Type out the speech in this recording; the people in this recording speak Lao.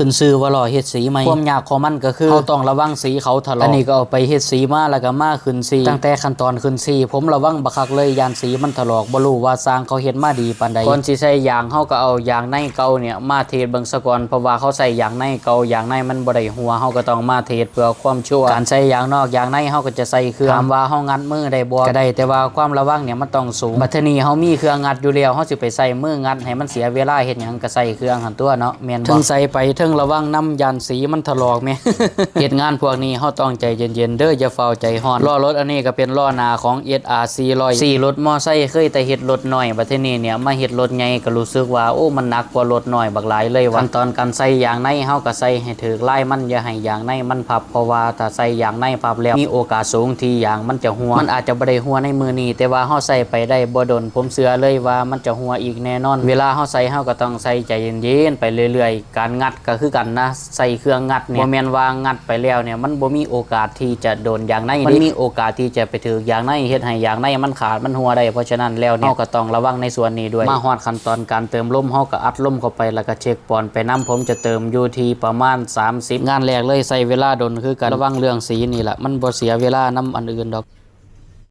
ຂຶ້ນຊື່ວ່າລໍ້ເຮັດສີໃໝ່. ຄວາມຍາກຂອງມັນກໍຄື ເຮົາຕ້ອງລະວັງສີເຂົາຖະຫຼອກ. ອັນນີ້ກໍເອົາໄປເຮັດສີມາ ແລ້ວກໍມາຂຶ້ນສີ. ຕັ້ງແຕ່ຂັ້ນຕອນຂຶ້ນສີ ຜົມລະວັງບັກຄັກເລີຍ ຢ້ານສີມັນຖະຫຼອກ. ບໍ່ຮູ້ວ່າຊ່າງເຂົາເຮັດມາດີປານໃດ. ກ່ອນຊິໃສ່ຢາງ ເຮົາກໍເອົາຢາງໃນເກົ່ານີ້ມາເທສເບິ່ງສາກ່ອນ ເພາະວ່າເຂົາໃສ່ຢາງໃນເກົ່າ ຢາງໃນມັນບໍ່ໄດ້ຮົ່ວ ເຮົາກໍຕ້ອງມາເທສເພື່ອຄວາມ ຊົ່ວ. ການໃສ່ຢາງນອກຢາງໃນ ເຮົາກໍຈະໃສ່ເຄື່ອງ. ຖາມວ່າເຮົາງັດມືໄດ້ບໍ່? ກໍໄດ້ ແຕ່ວ່າຄວາມລະວັງນີ້ມັນຕ້ອງສູງ. ບັດທີນີ້ເຮົາມີເຄື່ອງງັດຢູ່ແລ້ວ ເຮົາຊິໄປໃຊ້ມືງັດໃຫ້ມັນເສຍເວລາເຮັດຫຍັງ ກໍໃຊ້ເຄື່ອງຫັ້ນຕົວະເນາະ ແມ່ນບໍ່? ເທິງໃສ່ໄປ ເທິງລະວັງນຳ ຢ້ານສີມັນຖະຫຼອກແໝ່. ເຮັດງານພວກນີ້ເຮົາຕ້ອງໃຈເຢັນໆເດີ້ ຢ່າຟ້າວໃຈຮ້ອນ. ລໍ້ລົດອັນນີ້ກໍເປັນລໍ້ໜ້າຂອງ ເອສອາ ສີ່ຮ້ອຍ. ຂີ່ລົດມໍໄຊເຄີຍແຕ່ເຮັດລົດນ້ອຍ ບັດທີນີ້ເນຍມາເຮັດລົດໃຫຍ່ ກໍຮູ້ສຶກວ່າ ໂອ້ ມັນໜັກກວ່າລົດນ້ອຍບັກຫຼາຍເລີຍວ່າ. ຂັ້ນຕອນການໃສ່ຢາງໃນ ເຮົາກໍໃສ່ໃຫ້ຖືກລາຍມັນ ຢ່າໃຫ້ຢາງໃນມັນພັບ ເພາະວ່າຖ້າໃສ່ຢາງໃນພັບແລ້ວ ມີໂອກາດສູງທີ່ຢາງມັນຈະຮົ່ວ. ມັນອາດຈະບໍ່ໄດ້ຮົ່ວໃນມື້ນີ້ ແຕ່ວ່າເຮົາໃສ່ໄປໄດ້ບໍ່ດົນ ຜົມເຊື່ອເລີຍວ່າມັນຈະຮົ່ວອີກແນ່ນອນ. ເວລາເຮົາໃສ່ ເຮົາກໍຕ້ອງໃສ່ໃຈເຢັນໆໄປເລື້ອຍໆ. ການງັດກໍຄືກັນນະ ໃສ່ເຄື່ອງງັດນີ້ ບໍ່ແມ່ນວ່າງັດໄປແລ້ວນີ້ ມັນບໍ່ມີໂອກາດທີ່ຈະໂດນຢາງໃນເດ້ ມັນມີໂອກາດທີ່ຈະໄປຖືກຢາງໃນ ເຮັດໃຫ້ຢາງໃນມັນຂາດ ມັນຮົ່ວໄດ້. ເພາະສະນັ້ນແລ້ວນີ້ ເຮົາກໍຕ້ອງລະວັງໃນສ່ວນນີ້ດ້ວຍ. ມາຮອດຂັ້ນຕອນການເຕີມລົມ ເຮົາກໍອັດລົມເຂົ້າໄປ ແລ້ວກໍເຊັກປອນໄປນຳ. ຜົມຈະເຕີມຢູ່ທີ່ປະມານສາມສິບ. ງານແລກເລີຍ ໃຊ້ເວລາດົນຄືກັນ. ລະວັງເລື່ອງສີນີ້ລະ ມັນບໍ່ເສຍເວລານຳອັນອື່ນດອກ.